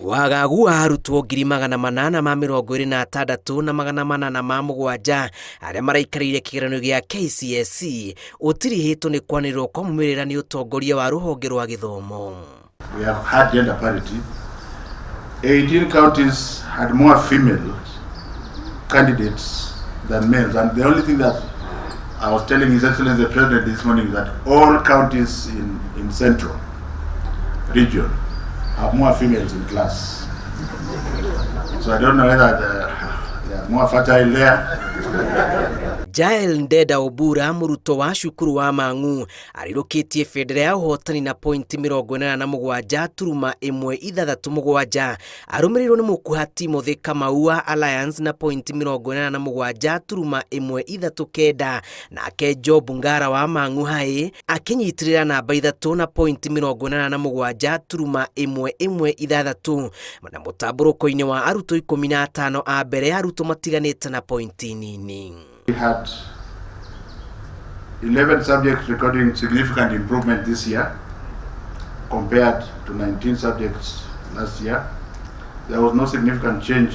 Wagagu wa arutwo 826,807 arĩa maraikarĩire kĩgeranio gĩa KCSE ũtirihĩtwo nĩ kwanĩrĩrwo kwa maumĩrĩra nĩ ũtongoria wa rũhonge rwa gĩthomo. We have had gender parity. 18 counties had more female candidates than males. And the only thing that I was telling His Excellency the President this morning is that all counties in Central region have more females in class. So I don't know whether they are more fertile there. Jael Ndeda Obura, mũrutwo wa cukuru wa Mang'u, arirũkĩtie bendera ya ũhotani na pointi 87.167, arũmĩrĩirwo nĩ mũkuha Timothy Kamau wa Alliance na pointi 87.139, nake Job Ngara wa Mang'u High akĩnyitĩrĩra namba 3 na pointi 87.116, na mũtambũrũko-inĩ wa arutwo 15 a mbere, arutwo matiganĩte na pointi nini. We had 11 subjects recording significant improvement this year compared to 19 subjects last year. There was no significant change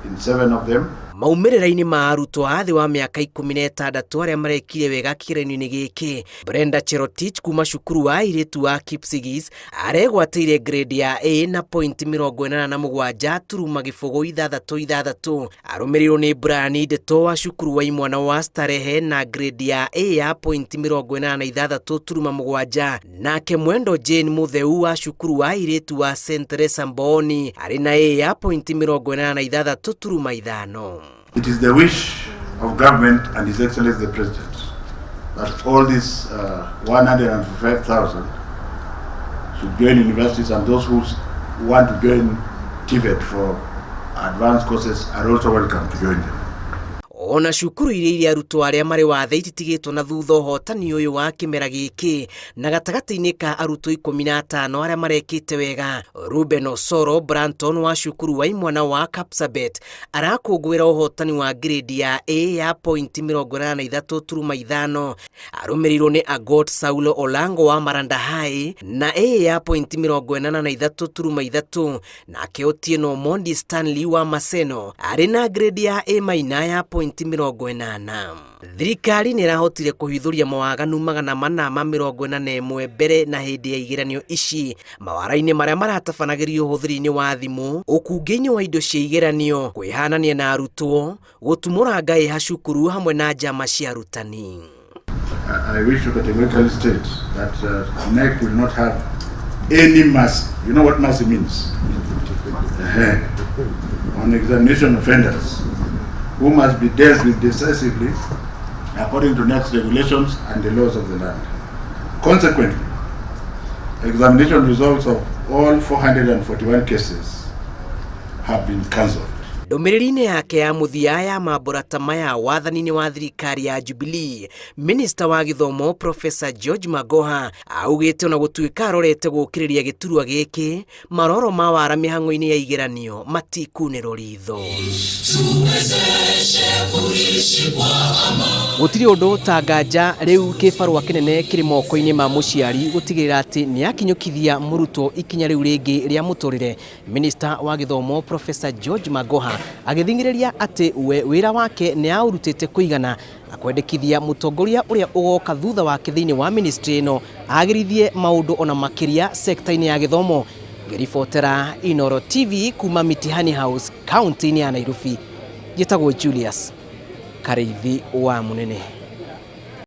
in 7 of them. Maumĩrĩra-inĩ ma arutwo a thĩ wa mĩaka 16 arĩa marekire wega kĩgeranio-inĩ gĩkĩ, Brenda Cherotich kuma cukuru wa airĩtu wa Kipsigis aregwatĩire grade ya A na pointi 87.066, arũmĩrĩirwo nĩ Brian Ndeto wa cukuru wa imwana wa Starehe na grade ya A ya pointi 86.7, nake Mwendo Jane Mutheu wa cukuru wa airĩtu wa St Teresa Mbooni arĩ na A ya pointi 86.5. It is the wish of government and His Excellency the President that all these 105,000 should join universities, and those who want to join TVET for advanced courses are also welcome to join them. Ona cukuru iria irĩ arutwo arĩa marĩ wathe ititigĩtwo na thutha ũhotani ũyũ wa kĩmera gĩkĩ, na gatagatĩ-inĩ ka arutwo 15 arĩa marekĩte wega, Ruben Osoro Branton wa cukuru wa imwana wa Kapsabet arakũngũĩra ũhotani wa grade ya A ya pointi 83.5, arũmĩrĩirwo nĩ Agot Saulo Olango wa Maranda High na A ya pointi 83.3, nake Otieno Mondi Stanley wa Maseno arĩ na grade ya A minor ya pointi 80. Thirikari nĩ ĩrahotire kũhithũria mawaganu 441 mbere na hĩndĩ ya igeranio ici, mawara-inĩ marĩa maratabanagĩrio ũhũthĩri-inĩ wa thimũ, ũkungi-inĩ wa indo cia igeranio, kwĩhanania na arutwo, gũtumũra ngaĩha cukuru hamwe na njama cia arutani. I wish to categorically state that KNEC will not have any mercy. You know what mercy means? On examination offenders who must be dealt with decisively according to KNEC's regulations and the laws of the land. Consequently, examination results of all 441 cases have been cancelled. Ndũmĩrĩri-inĩ yake ya mũthia ya mambũra ta maya wathani-inĩ wa thirikari ya Jubilee, minista wa gĩthomo Professor George Magoha augĩte ona gũtuĩka arorete gũkĩrĩria gĩturwa gĩkĩ, maroro ma wara mĩhang'o-inĩ ya igeranio matikunĩrwo ritho. Gũtirĩ ũndũ ta nganja rĩu kĩbarũa kĩnene kĩrĩ moko-inĩ ma mũciari gũtigĩrĩra atĩ nĩ akinyũkithia mũrutwo ikinya rĩu rĩngĩ rĩa mũtũrĩre. Minista wa gĩthomo Professor George Magoha agĩthing'ĩrĩria atĩ we wĩra wake nĩ aũrutĩte kũigana na kwendekithia mũtongoria ũrĩa ũgoka thutha wake thĩinĩ wa ministry ĩno agĩrithie maũndũ ona makĩria sekta-inĩ ya gĩthomo. Ngĩribotera Inoro TV kuma Mitihani House, kaunti-inĩ ya Nairobi, njĩtagwo Julius Karĩithi wa Mũnene.